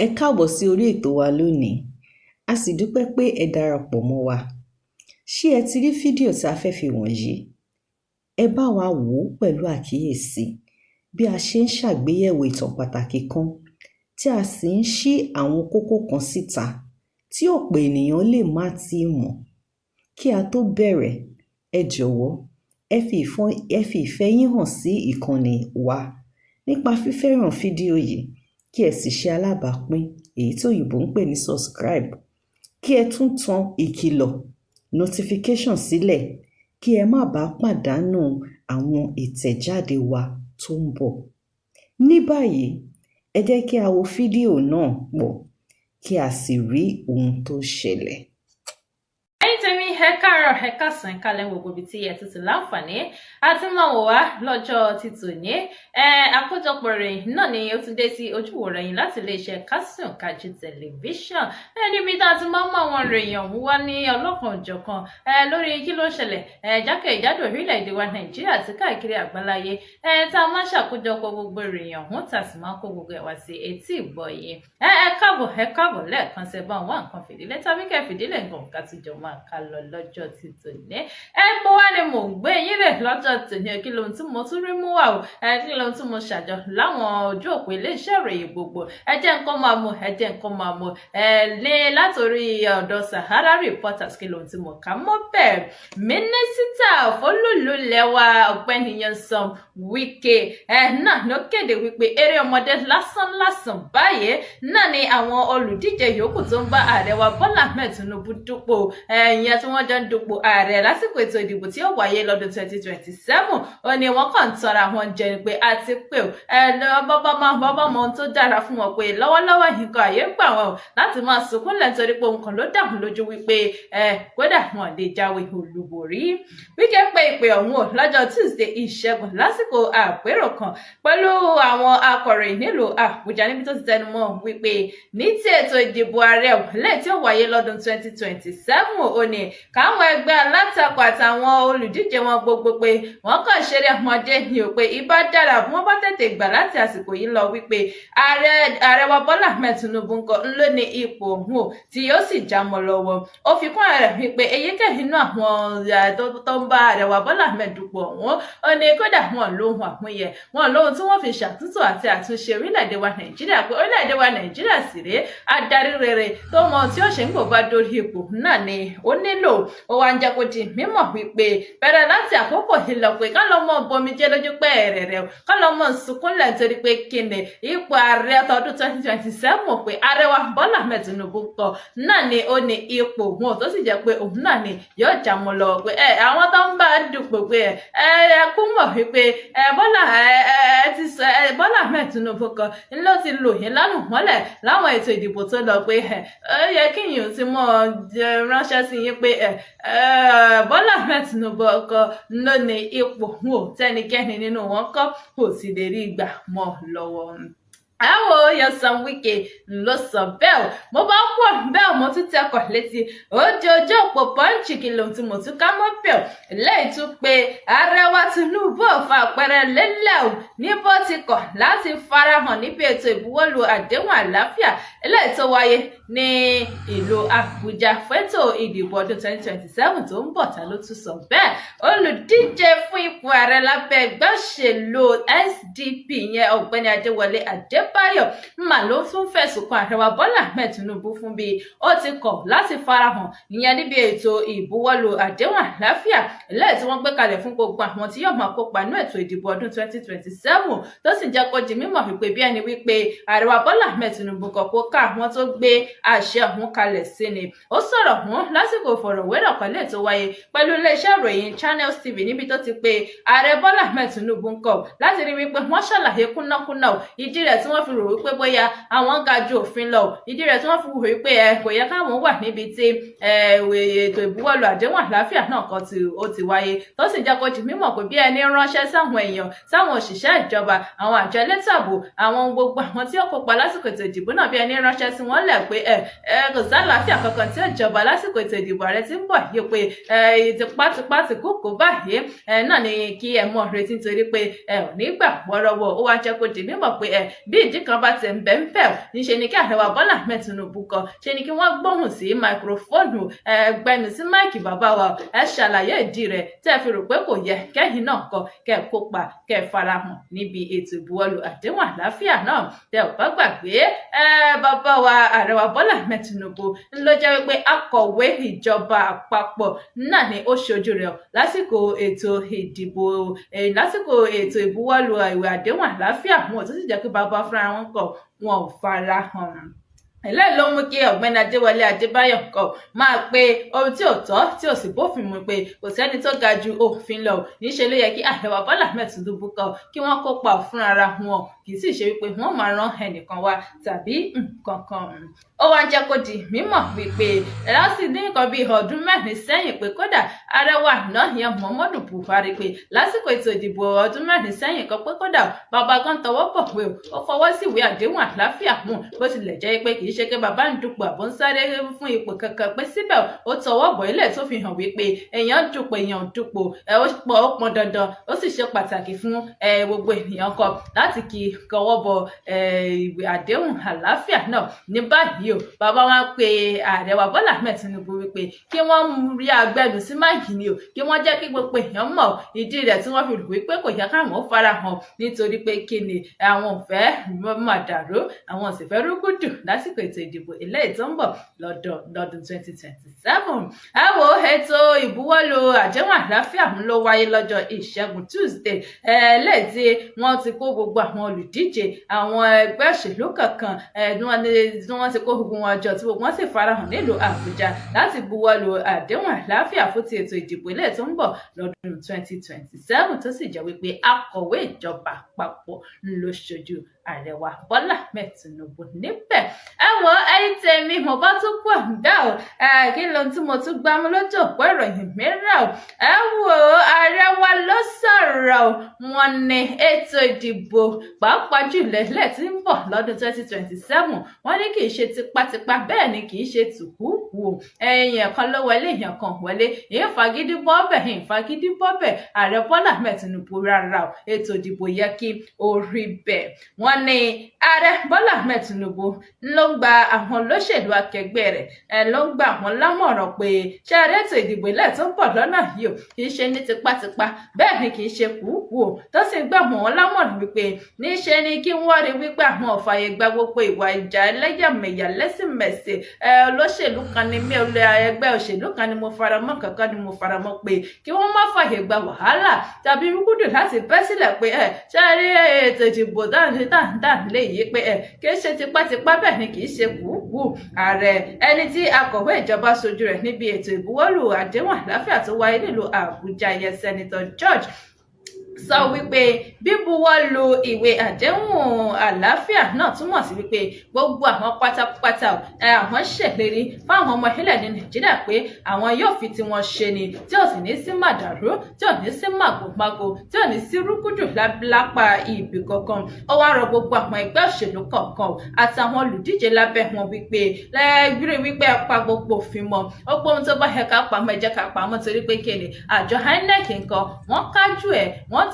Ẹ káàbọ̀ sí orí ètò wa lónìí, a sì dúpẹ́ pé ẹ darapọ̀ mọ́ wa. Ṣé ẹ ti rí fídíò tí a fẹ́ fi wọ̀nyí? Ẹ bá wa wò ó pẹ̀lú àkíyèsí bí a ṣe ń ṣàgbéyẹ̀wò ìtàn pàtàkì kan, tí a sì ń ṣí àwọn kókó kan síta tí ọ̀pọ̀ ènìyàn lè má tíì mọ̀. Kí a tó bẹ̀rẹ̀, ẹ jọ̀wọ́, ẹ fi ìfẹ́ yín hàn sí ìkànnì wa nípa fífẹ́ràn fídíò yìí, kí ẹ sì ṣe alábàápín, èyí tí òyìnbó ń pè ní subscribe, kí ẹ tún tan ìkìlọ̀ notification sílẹ̀ kí ẹ má bàa pàdánù àwọn ìtẹ̀jáde wa tó ń bọ̀. Ní báyìí, ẹ jẹ́ kí a wo fídíò náà pọ̀, kí a sì rí ohun tó ṣẹlẹ̀. Ẹ̀yin tèmi, ẹ káàárọ̀, ẹ káàsán, ẹ káalẹ́, gbogbo ibi tí ẹ ti ti láǹfààní àti máa wò wá lọ́jọ́ ti tòní. Ẹ àkójọpọ̀ ìròyìn náà ni ó tún dé sí ojúwòrán yín láti iléeṣẹ́ Kásùn Kájí Tẹlifíṣàn, ẹ níbi tá a ti máa ń mú àwọn ìròyìn ọ̀hún wá ní ọlọ́kan-ò-jọ̀kan ẹ lórí kí ló ń ṣẹlẹ̀ ẹ jákèjádò orílẹ̀-èdè wa Nàìjíríà àti káàkiri àgbáláyé, ẹ tá a máa ń ṣàkójọpọ̀ gbogbo ìròyìn ọ̀hún, tá a sì máa ń kó gbogbo ẹ̀ wá sí etí ìgbọ́ yìí. Ẹ ẹ káàbọ̀, ẹ káàbọ̀ lẹ́ẹ̀kan sí. Ẹ bá wá nǹkan fìdílé tàbí kẹ́ fìdílé nǹkan ká tún jọ máa ká lọ lọ́jọ́ ti tòní. Ẹ bó wá ni mò ń gbé yín rẹ̀ lọ́jọ́ tòní? Kí lohun tí mo tún rí mú wá o? Ẹ kí lohun tí mo ṣàjọ láwọn ojú òpó iléeṣẹ́ ìròyìn gbogbo? Ẹ jẹ́ nǹkan máa mú, ẹ jẹ́ nǹkan máa mú ẹ lé látòrí ọ̀dọ̀ Sahara Reporters. Kí lohun tí mo kà mọ́ bẹ́ẹ̀? Mínísítà fólúùlú ilẹ̀ wa, Ọ̀gbẹ́ni Nyesom Wike, ẹ náà ló kéde wípé eré ọmọdé lásán lásán báyìí náà ni àwọn olùdíje yòókù tó ń bá ààrẹ wa Bọ́lá Ahmed Tinubu dupò, ìyẹn tí wọ́n jọ ń dupò ààrẹ lásìkò ètò ìdìbò tí ó wáyé lọ́dún 2027. Ó ní wọ́n kàn ń tọra wọn jẹ ni, pé àti pé ẹ bọ́bá máa bọ́bá mọ ohun tó dára fún wọn, pé lọ́wọ́lọ́wọ́ nǹkan àyè gbà wọn láti máa sunkún lẹ̀, nítorí pé ohun kan ló dà wọ́n lójú wípé ẹ kódà wọn lè jáwé olúborí. Wike pé ìpè ọ̀hún ò lọ́jọ́ Tuesday, Ìṣẹ́gun, lásìkò àpérò kan pẹ̀lú àwọn akọ̀ròyìn nílùú Àbújá, níbi tó ti tẹnu mọ́ wípé ní ti ètò ìdìbò ààrẹ lẹ́yìn tí ó wáyé lọ́dún 2027, ó ní káwọn ẹgbẹ́ alátakò àtàwọn olùdíje wọn gbogbo pé wọ́n kàn ṣeré ọmọdé ní ò, pé ibà dára bí wọ́n bá tètè gbà láti àsìkò yìí lọ wípé ààrẹ wa Bọ́lá Ahmed Tinubu ńkọ́ ń ló ní ipò òun ò tí yóò sì já mọ́ lọ́wọ́. Ó fi kún ààrẹ wípé èyíkéyìí inú àwọn tó ń bá ààrẹ wa Bọ́lá Ahmed dupò ọ̀hún, ó ní kódà wọn lóhun àmúyẹ wọn lóhun tí wọ́n fi ṣàtúntò àti àtúnṣe orílẹ̀-èdè wa Nàìjíríà, pé orílẹ̀-èdè wa Nàìjíríà sì rèé, adarí rere tó mọ tí ó ṣe ń gbò bá dórí ipò náà ni ó nílò. Ó wá ń jẹ́ kó di mímọ̀ wípé bẹ̀rẹ̀ láti àkókò yìí lọ, pé ká lọ́ mọ́ bomijé lójú pé ẹ̀rẹ̀ rẹ̀, ká lọ́ mọ́ sunkúnlẹ̀, nítorí pé kíni, ipò ààrẹ tọdún 2027, pé ààrẹ wa Bọ́lá Ahmed Tinubu kọ náà ni ó ní ipò wọn, tó sì jẹ́ pé òun náà ni yóò já mọ́ lọ, pé ẹ àwọn tó ń bá dupò, pé ẹ ẹ kú mọ̀ wípé ẹ Bọ́lá ẹ ẹ ti sọ ẹ Bọ́lá Ahmed Tinubu kan ló ti lò yín lánàá mọ́lẹ̀ láwọn ètò ìdìbò tó lọ, pé ẹ ó yẹ kí yìí ti mọ́ ránṣẹ́ sí yín pé ẹ Bọ́lá Ahmed Tinubu ọkọ ló ní ipò wọn, tẹ́nikẹ́ni nínú wọn kọ́ kò sì lè rí gbà mọ́ lọ́wọ́. Àwọn Nyesom Wike ló sọ bẹ́ẹ̀ o. Mo bá pọ̀ bẹ́ẹ̀, mo tún tẹkọ̀ létí ó di ojú òpó Punch. Kí lóhun tí mo tún ká mọ́ bẹ́ẹ̀? Lẹ́yìn tún pé ààrẹ wa Tinubu ò fa àpẹẹrẹ lélẹ̀ o ní bó ti kọ̀ láti farahàn níbi ètò ìbuwọ́lù àdéhùn àlàáfíà eléyìí tó wáyé ní ìlú Àbújá fẹ́tò ìdìbò ọdún 2027 tó ń bọ̀. Ta ló tún sọ bẹ́ẹ̀? Olùdíje fún ipò ààrẹ lábẹ́ ẹgbẹ́ òṣèlú SDP yẹn, Ọ̀gbẹ́ni Adéwọlé Adébáyọ̀ mà ló tún fẹ̀sùn kan ààrẹ wa Bọ́lá Ahmed Tinubu fún bí ó ti kọ̀ láti farahàn, ìyẹn níbi ètò ìbuwọ́lù àdéhùn àlàáfíà eléyìí tí wọ́n gbé kalẹ̀ fún gbogbo àwọn tí yóò máa kópa nínú ètò ìdìbò ọdún 2027, tó sì jẹ́ kó di mímọ̀ wípé bí ẹni wípé ààrẹ wa Bọ́lá Ahmed Tinubu kọ̀ kó ká àwọn tó gbé àṣẹ ọ̀hún kalẹ̀ sí ni. Ó sọ̀rọ̀ ọ̀hún lásìkò ìfọ̀rọ̀wérọ̀ kan lè tó wáyé pẹ̀lú iléeṣẹ́ ìròyìn Channels TV, níbi tó ti pé ààrẹ Bọ́lá Ahmed Tinubu ń kọ̀ láti rí wípé wọ́n ṣàlàyé kúnnákúnná ìdí rẹ̀ tí wọ́n fi rò wípé bóyá àwọn ga ju òfin lọ, ìdí rẹ̀ tí wọ́n fi rò wípé ẹ kò yẹ káwọn wà níbi tí ètò ìbuwọ́lù àdéhùn àlàáfíà náà kan tí ó ti wáyé, tó sì jẹ́ kó di mímọ̀ pé bí ẹni ránṣẹ́ sáwọn èèyàn, sáwọn òṣìṣẹ́ ìjọba, àwọn àjọ elétò ààbò, àwọn gbogbo àwọn tí ó kópa lásìkò ètò ìdìbò náà, bí ẹni ránṣẹ́ sí wọn lẹ̀ pé ẹ ẹ kò sálàáfíà kankan tí ó jọba lásìkò ètò ìdìbò ààrẹ tí ń bọ̀ yìí, pé ẹ tipátipá ti kúkú báyìí ẹ náà ni kí ẹ mọ̀ retí, nítorí pé ẹ ò ní gbà wọ́rọ́wọ́. Ó wá jẹ́ kó di mímọ̀ pé ẹ bí ìdí kan bá ti ń bẹ́ ń bẹ̀, níṣe ni kí ààrẹ wa Bọ́lá Ahmed Tinubu kọ ṣe ni kí wọ́n gbóhùn sí microphone, ẹ gbẹnu sí mic, bàbá wa, ẹ ṣàlàyé ìdí rẹ̀ tẹ́ ẹ fi rò pé kò yẹ kẹ́yìn náà kọ kẹ́ ẹ kópa, kẹ́ ẹ farahàn níbi ètò ìbuwọ́lù àdéhùn àlàáfíà náà. Tẹ́ ò bá gbàgbé, ẹ bàbá wa ààrẹ wa Bọ́lá Ahmed Tinubu ló jẹ́ wípé akọ̀wé ìjọba àpapọ̀ náà ni ó ṣojú rẹ̀ lásìkò ètò ìdìbò, lásìkò ètò ìbuwọ́lù ìwé àdéhùn àlàáfíà wọn, tó sì jẹ́ pé bàbá fúnra wọn kọ wọn ò farahàn. Eléyìí ló mú kí Ọ̀gbẹ́ni Adéwọlé Adébáyọ̀ kọ máa pe ohun tí ò tọ́, tí ò sì bófin mu, pé kò sẹ́ni tó ga ju òfin lọ. Níṣẹ́ ló yẹ kí ààrẹ wa Bọ́lá Ahmed Tinubu kọ kí wọ́n kópa fúnra wọn, kì í sì ṣe wípé wọ́n máa rán ẹnìkan wá tàbí nǹkan kan. Ó wá ń jẹ́ kó di mímọ̀ wípé láti ní nǹkan bíi ọdún 4 sẹ́yìn, pé kódà ààrẹ wa náà yẹn Muhammadu Buhari, pé lásìkò ètò ìdìbò ọdún 4 sẹ́yìn kan, pé kódà bàbá gan tọwọ́ bọ̀ pé ó fọwọ́ sí ìwé àdéhùn àlàáfíà mú, bó tilẹ̀ jẹ́ pé kì í ṣe pé bàbá ń dupò àbó ń sáré fún ipò kankan, pé síbẹ̀ ó tọwọ́ bọ̀ ilẹ̀ tó fi hàn wípé èèyàn dupò, èèyàn dupò, ó pọ̀, ó pọn dandan, ó sì ṣe pàtàkì fún gbogbo ènìyàn kọ láti kí kọwọ́ bọ ìwé àdéhùn àlàáfíà náà. Ní báyìí o, bàbá wa pe ààrẹ wa Bọ́lá Ahmed Tinubu wípé kí wọ́n rí agbẹnu sí mic ni o, kí wọ́n jẹ́ kí gbogbo èèyàn mọ̀ ìdí rẹ̀ tí wọ́n fi rò wípé kò yẹ káwọn farahàn, nítorí pé kí ni, àwọn ò fẹ́ máa dàrú, àwọn ò sì fẹ́ rúgúdù lásìkò ètò ìdìbò eléyìí tó ń bọ̀ lọ́dún 2027. Ẹ wo, ètò ìbuwọ́lù àdéhùn àlàáfíà ń ló wáyé lọ́jọ́ Ìṣẹ́gun Tuesday, eléyìí tí wọ́n ti kó gbogbo àwọn olùdíje àwọn ẹgbẹ́ òṣèlú kankan tí wọ́n ti kó gbogbo wọn jọ, tí gbogbo wọn sì farahàn nílùú Àbújá láti buwọ́lù àdéhùn àlàáfíà fún ti ètò ìdìbò eléyìí tó ń bọ̀ lọ́dún 2027, tó sì jẹ́ wípé akọ̀wé ìjọba àpapọ̀ ló ṣojú ààrẹ wa Bọ́lá Ahmed Tinubu níbẹ̀. Ẹ wo, ẹ̀yin tèmi, mo bá tún pọ̀ bẹ́ẹ̀ o, kí ló tí mo tún gbá mú lójú òpó ìròyìn mìíràn o? Ẹ wo, ààrẹ wa ló sọ̀rọ̀ o. Wọ́n ní ètò ìdìbò, pàápàá jùlọ ilẹ̀ tí ń bọ̀ lọ́dún 2027, wọ́n ní kì í ṣe tipátipá, bẹ́ẹ̀ ni kì í ṣe tùkúùkù o. Èèyàn kan ló wọlé, èèyàn kan wọlé, èèyàn fagídí bọ́bẹ̀, èèyàn fagídí bọ́bẹ̀, ààrẹ Bọ́lá Ahmed Tinubu, rárá o, ètò ìdìbò yẹ kí ó rí bẹ́ẹ̀. Wọ́n ní ààrẹ Bọ́lá Ahmed Tinubu ló ń gba àwọn olóṣèlú akẹgbẹ́ rẹ̀ ẹ ló ń gba àwọn lámọ̀ràn pé ṣé ààrẹ ètò ìdìbò ilẹ̀ tó ń bọ̀ lọ́nà yìí o, kì í ṣe ní tipátipá, bẹ́ẹ̀ ni kì í ṣe kúùkù o, tó sì ń gbà wọ́n lámọ̀ràn wípé níṣe ni kí wọ́n rí wípé àwọn ò fààyè gba gbogbo ìwà ìjà ẹlẹ́yàmẹ̀yà lẹ́sìnmẹ̀sìn. Ẹ olóṣèlú kan ni mí, ẹgbẹ́ òṣèlú kan ni mo faramọ́, kankan ni mo faramọ́, pé kí wọ́n má fààyè gba wàhálà tàbí rúgúdù láti bẹ́ sílẹ̀, pé ẹ ṣe rí ètò ìdìbò dáńdáńdá léyìí, pé ẹ kì í ṣe tipátipá, bẹ́ẹ̀ ni kì í ṣe kúùkù. Ààrẹ, ẹni tí akọ̀wé ìjọba ṣojú rẹ̀ níbi ètò ìbuwọ́lù àdéhùn àlàáfíà tó wáyé nílùú Àbújá yẹn, Senator George, sọ wípé bíbuwọ́ lu ìwé àdéhùn àlàáfíà náà túmọ̀ sí wípé gbogbo àwọn pátápátá àwọn ṣèlérí fáwọn ọmọ ilẹ̀ ní Nàìjíríà pé àwọn yóò fi tiwọn ṣe ni, tí ò sì ní sí màdàrú, tí ò ní sí màgòmágó, tí ò ní sí rúgúdù lápá ibì kankan. Ó wá rọ gbogbo àwọn ẹgbẹ́ òṣèlú kọ̀ọ̀kan àtàwọn olùdíje lábẹ́ wọn wípé lẹ́gbẹ̀rẹ̀ wípé ẹ pa gbogbo òfin mọ́ ó pé ohun tó bá yẹ ká pamọ́, ẹ jẹ́ ká pamọ́, torí pé kíni, àjọ INEC nǹkan wọ́n kájú ẹ̀, wọ́n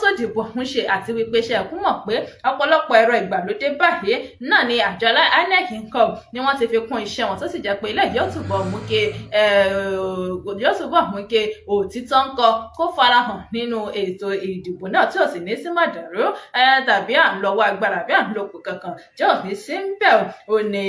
tó dìbò ń ṣe, àti wípé ṣe ẹ̀kú mọ̀ pé ọ̀pọ̀lọpọ̀ ẹ̀rọ ìgbàlódé báyìí náà ni àjọ INEC nǹkan ni wọ́n ti fi kún iṣẹ́ wọn, tó sì jẹ́ pé ilé yóò túbọ̀ mú kí òtítọ́ ń kọ kó farahàn nínú ètò ìdìbò náà, tí ò sì ní sí màdàrú tàbí à ń lọ́wọ́ agbára àbí à ń lòpò kankan tí ò ní sí ń bẹ̀. Ò ní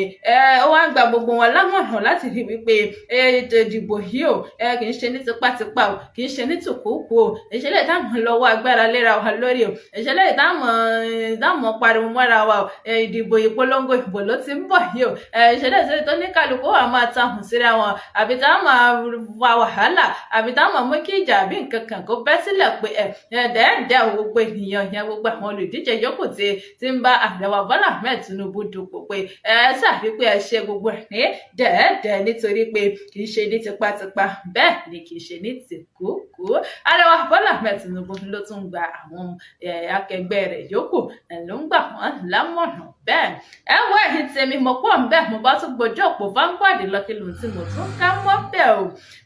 ó wá ń gba gbogbo wọn lámọ̀ràn láti rí wípé ètò ìdìbò yìí o, kì í ṣe ní tipátipá o, kì í ṣe ní tùkúùkù o, ìṣẹ̀lẹ̀ táwọn lọ́wọ́ agbára léra wa lórí o, ìṣẹ̀lẹ̀ táwọn pariwo mọ́ra wa o, ìdìbò ìpolongo ìbò ló ti ń bọ̀ yìí o, ìṣẹ̀lẹ̀ tó ní kálukú wa máa tahùn síra wọn, àbí táwọn máa fa wàhálà, àbí táwọn máa mú kí ìjà àbí nǹkan kan kó bẹ́ sílẹ̀, pé ẹ ẹ̀ẹ́dẹ́ẹ̀dẹ́ gbogbo ènìyàn yẹn, gbogbo àwọn olùdíje yòókù tí ń bá ààrẹ wa Bọ́lá Ahmed Tinubu dupò, pé ẹ ṣàfi pé ẹ ṣe gbogbo ẹ̀ ní dẹ́ẹ̀dẹ́, nítorí pé kì í ṣe ní tipátipá, bẹ́ẹ̀ ni kì í ṣe ní tìkúùkù. Ààrẹ wa Bọ́lá Ahmed Tinubu ló tún gba àwọn akẹgbẹ́ rẹ̀ yòókù, ló ń gbà wọ́n lámọ̀ràn bẹ́ẹ̀. Ẹ wọ, ẹ̀yin tèmi. Tèmi mo pọ̀ ń bẹ̀, mo bá tún gbójú òpó Vanguard lọ́kìlù tí mo tún ká mọ́ bẹ́ẹ̀ o.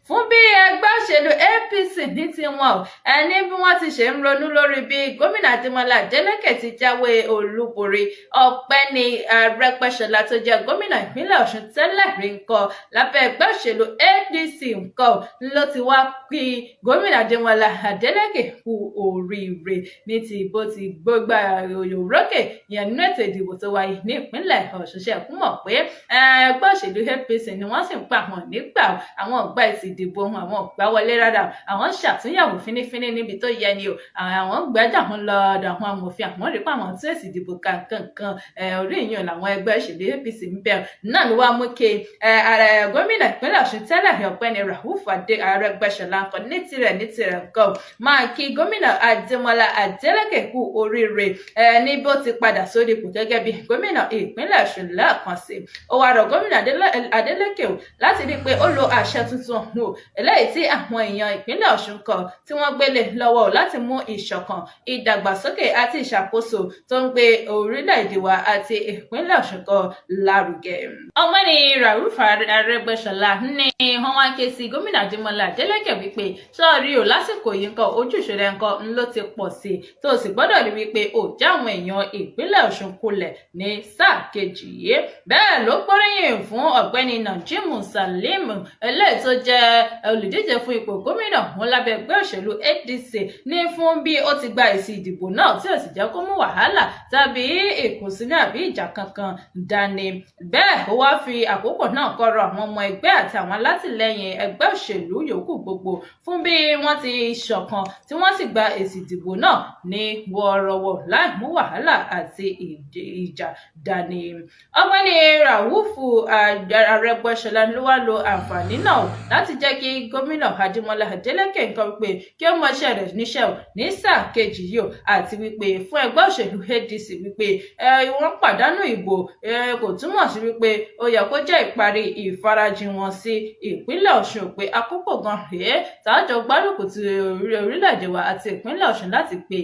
Fún bí ẹgbẹ́ òṣèlú APC ní tiwọn o, ẹni bí wọ́n ti ṣe ń ronú lórí bí gómìnà Adémọ́lá Adélékè ti jáwé olúborí, ọ̀gbẹ́ni Arẹ́gbẹ́ṣọlá tó jẹ́ gómìnà ìpínlẹ̀ Ọ̀ṣun tẹ́lẹ̀ rí ńkọ́ lábẹ́ ẹgbẹ́ òṣèlú ADC ńkọ́ ló ti wá kí gómìnà Adémọ́lá Adélékè kú oríire ní ti bó ti gbógbá òrókè yẹn nínú ètò ìdìbò tó wáyé ní ìpínlẹ̀ Ọ̀ṣun. Ṣe kú mọ̀ pé ẹgbẹ́ òṣèlú APC ni wọ́n sì ń pa àwọn nígbà àwọn ọ̀gbà èsì ìdìbò wọn, àwọn ọ̀gbà wọlé rárá, àwọn ṣàtúnyẹ̀wò fínífíní níbi tó yẹ ni o, àwọn gbẹ́jọ́ àwọn lọ́dọ̀ àwọn amòfin, àwọn rí pé àwọn tún èsì ìdìbò kankan orí ìyún làwọn ẹgbẹ́ òṣèlú APC ń bẹ̀ náà ló wá mú kí ààrẹ gómìnà ìpínlẹ̀ Ọ̀ṣun tẹ́lẹ̀ ọ̀gbẹ́ni Rauf Arẹ́gbẹ́ṣọlá ńkọ́ ní tirẹ̀ ńkọ́ máa kí gómìnà Adémọ́lá Adélékè kú oríire ní bó ti padà sórí ipò gẹ́gẹ́ bí gómìnà ìpínlẹ̀ Ọ̀ṣun lẹ́ẹ̀kan sí. Ó wá rọ̀ gómìnà Adélékè o láti rí i pé ó lo àṣẹ tuntun ọ̀hún o, eléyìí tí àwọn èèyàn ìpínlẹ̀ Ọ̀ṣun kọ tí wọ́n gbélé lọ́wọ́ o, láti mú ìṣọ̀kan, ìdàgbàsókè àti ìṣàkóso tó ń gbé orílẹ̀-èdè wa àti ìpínlẹ̀ Ọ̀ṣun kọ lárugẹ. Ọ̀gbẹ́ni Rauf Arẹ́gbẹ́ṣọlá ní wọ́n wá ké sí gómìnà Adémọ́lá Adélékè wípé sọ́ọ̀rí o, lásìkò yìí nǹkan ojúṣe rẹ̀ nǹkan ló ti pọ̀ sí i, tó sì gbọ́dọ̀ rí wípé ó já àwọn èèyàn ìpínlẹ̀ Ọ̀ṣun kulẹ̀ ní sáà kejì yìí. Bẹ́ẹ̀ ló gbóríyìn fún ọ̀gbẹ́ni Najeem Salim, eléyìí tó jẹ́ olùdíje fún ipò gómìnà wọn lábẹ́ ẹgbẹ́ òṣèlú ADC, ní fún bí ó ti gba èsì ìdìbò náà tí ò sì jẹ́ kó mú wàhálà tàbí ìkùnsínú àbí ìjà kankan dání. Bẹ́ẹ̀ ó wá fi àkókò náà kọrọ àwọn ọmọ ẹgbẹ́ àti àwọn alátìlẹyìn ẹgbẹ́ òṣèlú yòókù gbogbo fún bí wọ́n ti ṣọ̀kan tí wọ́n sì gba èsì ìdìbò náà ní wọ́ọ́rọ́wọ́ láì mú wàhálà àti ìjà dání. Ọ̀gbẹ́ni Ràúfù Arẹ́gbẹ́ṣọlá ló wá lo àǹfààní náà láti jẹ́ kí gómìnà Adémọ́lá Adélékè nǹkan wípé kí ó mọṣẹ́ rẹ̀ níṣẹ́ ò ní sáà kejì yìí o, àti wípé fún ẹgbẹ́ òṣèlú ADC wípé wọ́n pàdánù ìbò kò túmọ̀ sí wípé ó yẹ kó jẹ́ ìparí ìfarajìn wọn sí ìpínlẹ̀ Ọ̀ṣun, pé àkókò gan rèé tààjọ gbárùkù ti orílẹ̀-èdè wa àti ìpínlẹ̀ Ọ̀ṣun láti gbé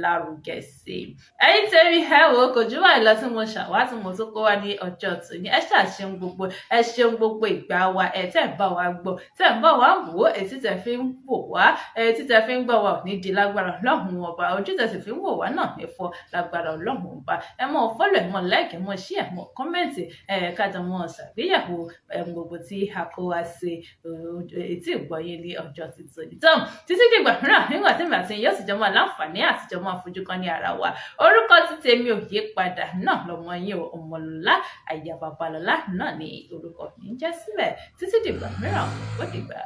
lárugẹ sí i. Ẹ̀yin tèmi, ẹ wò ó, kò jù báyìí lọ tí mo ṣàwá tí mo tún kó wá ní ọjọ́ tòní. Ẹ ṣàṣeun gbogbo, ẹ ṣeun gbogbo ìgbà wa ẹ tẹ́ ń bá wa gbọ́, tẹ́ ń bá wa wò ó, etí tẹ́ fi ń wò wá, etí tẹ́ fi ń gbọ́ wa ò ní di lágbára Ọlọ́run Ọba, ojú tẹ́ sì fi ń wò wá náà ní fọ́ lágbára Ọlọ́run Ọba. Ẹ mọ̀ follow, ẹ mọ̀ like, ẹ mọ̀ share, ẹ mọ̀ comment, ẹ kájọ mọ̀ ṣàgbéyẹ̀wò gbogbo tí a kó wá sí etí ìgbọ́yé ní ọjọ́ tuntun tán títí dìgbà mìíràn, nígbà tí màá ti yóò sì jọ máa láǹfààní àtijọ́ máa fojú kan ní ara wa. Orúkọ tí tèmi ò yí padà náà lọmọ yín o, Ọmọlọlá Àyà Babalọlá náà ní orúkọ mi ń jẹ́ síbẹ̀. Títí dìgbà mìíràn, ó dìgbà.